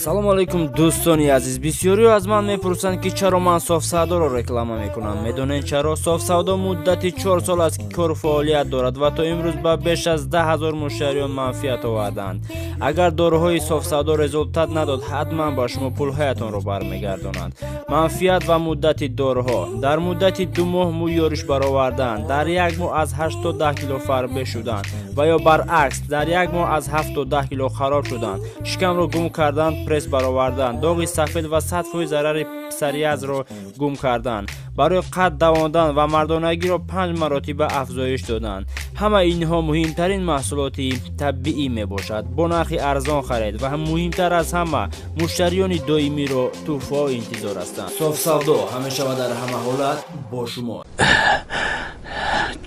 Салому алайкум дӯстони азиз. Бисёриҳо аз ман мепурсанд, ки чаро ман Софсавдоро реклама мекунам. Медонед чаро? Софсавдо муддати 4 сол аст, ки кору фаъолият дорад ва то имрӯз ба беш аз 10 000 муштариён манфиат оварданд. Агар доруҳои Софсавдо результат надод, ҳатман ба шумо пулҳоятонро бармегардонанд. Манфиат ва муддати доруҳо: дар муддати 2 моҳ мӯй ёриш баровардан, дар як моҳ аз 8 то 10 кило фарбе шудан ва ё баръакс, дар як моҳ аз 7 то 10 кило хароб шудан, шикамро гум кардан, пресс баровардан, доғи сафед ва 100% зарари псориазро гум кардан, барои қад давондан ва мардонагиро панҷ маротиба афзоиш додан. Ҳама инҳо муҳимтарин маҳсулоти табиӣ мебошад. Бо нархи арзон харед ва муҳимтар аз ҳама, муштариёни доимиро тӯҳфаҳо интизор ҳастанд. Софсавдо ҳамеша ва дар ҳама ҳолат бо шумо.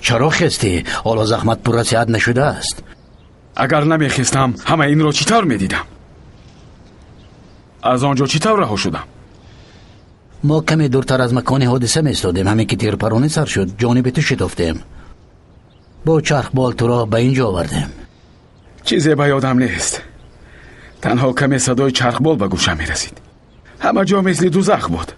Чаро хестӣ? Ҳоло захмат пурра сиҳат нашудааст. Агар намехестам, ҳама инро чӣ тавр медидам? Аз он ҷо чӣ тавр раҳо шудам? Мо каме дуртар аз макони ҳодиса меистодем. Ҳамин ки тирпаронӣ сар шуд, ҷониби ту шитофтем. Бо чархбол туро ба ин ҷо овардем. Чизе ба ёдам нест. Танҳо каме садои чархбол ба гӯшам мерасид. Ҳама ҷо мисли дузах буд.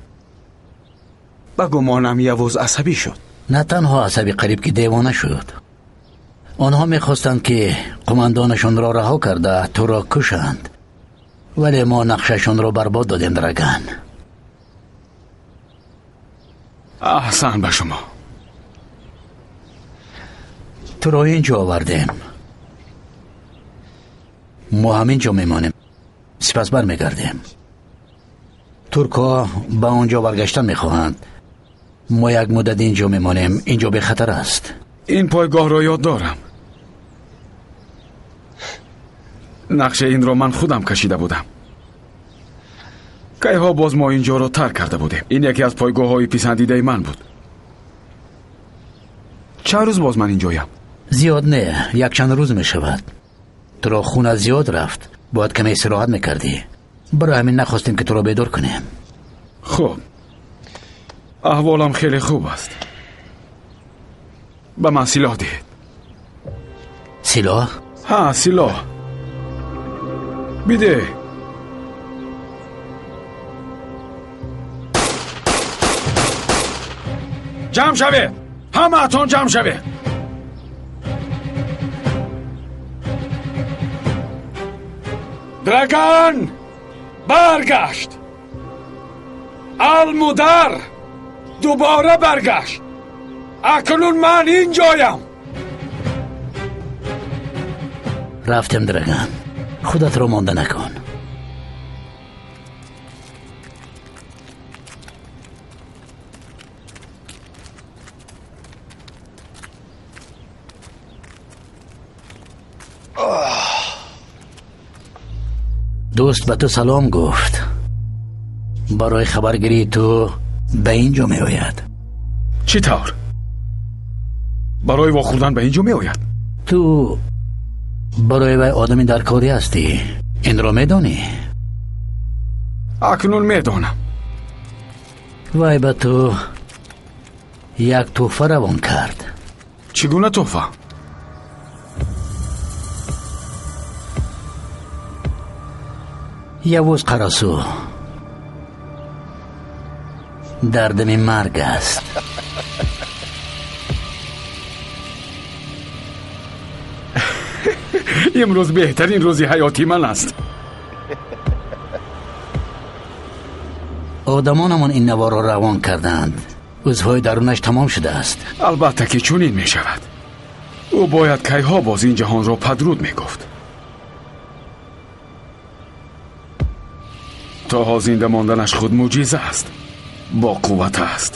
Ба гумонам, Явуз асабӣ шуд. На танҳо асабӣ, қариб ки девона шуд. Онҳо мехостанд, ки қумандонашонро раҳо карда, туро кушанд, вале мо нақшашонро барбод додем, Драган. Аҳсан ба шумо. Туро ин ҷо овардем. Мо ҳамин ҷо мемонем, сипас бармегардем. Туркҳо ба он ҷо баргаштан мехоҳанд. Мо як муддат ин ҷо мемонем. Ин ҷо бехатар аст. Ин пойгоҳро ёд дорам. Нақшаи инро ман худам кашида будам. Кайҳо боз мо ин ҷоро тарк карда будем. Ин яке аз пойгоҳҳои писандидаи ман буд. Чанд рӯз боз ман инҷоям? Зиёд не, якчанд рӯз мешавад. Туро хуна зиёд рафт, бояд каме истироҳат мекардӣ. Барои ҳамин нахостем, ки туро бедор кунем. Хуб, аҳволам хеле хуб аст. Ба ман силоҳ диҳед. Силоҳ? Ҳа, силоҳ бидеҳ. Ҷамъ шавед, ҳамаатон ҷамъ шавед! Драган баргашт! Алмудар дубора баргашт! Акнун ман инҷоям. Рафтем, Драган, худатро монда накун. Дӯст ба ту салом гуфт. Барои хабаргирии ту ба ин ҷо меояд. Чӣ тавр барои вохӯрдан ба ин ҷо меояд? Ту барои вай одами даркорӣ ҳастӣ, инро медонӣ? Акнун медонам. Вай ба ту як тӯҳфа равон кард. Чӣ гуна тӯҳфа? Явуз Қарасу дар дами марг аст. Имрӯз беҳтарин рӯзи ҳаёти ман аст. Одамонамон ин наворро равон карданд. Узвҳои дарунаш тамом шудааст. Албатта ки чунин мешавад. Ӯ бояд кайҳо боз ин ҷаҳонро падруд мегуфт. То ҳол зинда монданаш худ мӯъҷиза аст. Бо қувват аст.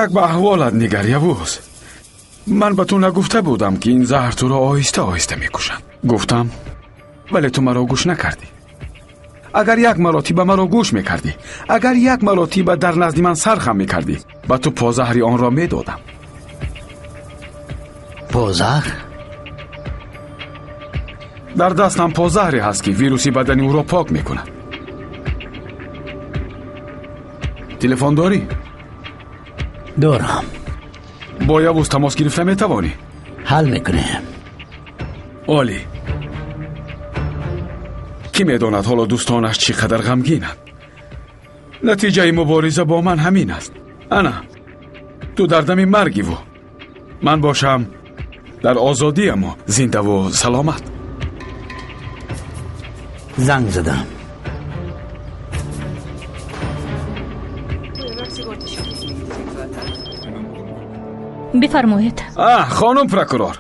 Як ба аҳволат нигар, Явуз. Ман ба ту нагуфта будам, ки ин заҳр туро оҳиста оҳиста мекушад? Гуфтам, вале ту маро гӯш накардӣ. Агар як маротиба маро гӯш мекардӣ, агар як маротиба дар назди ман сархам мекардӣ, ба ту позаҳри онро медодам. Позаҳр? Дар дастам позаҳре ҳаст, ки вируси бадани ӯро пок мекунад. Телефон дорӣ? Дорам. Бо Явуз тамос гирифта метавонӣ? Ҳал мекунем. Олӣ. Кӣ медонад ҳоло дӯстонаш чӣ қадар ғамгинанд. Натиҷаи мубориза бо ман ҳамин аст. Ана, ту дар дами маргиву ман бошам дар озодиаму зиндаву саломат. Занг задам. Бифармоед. Хонум прокурор.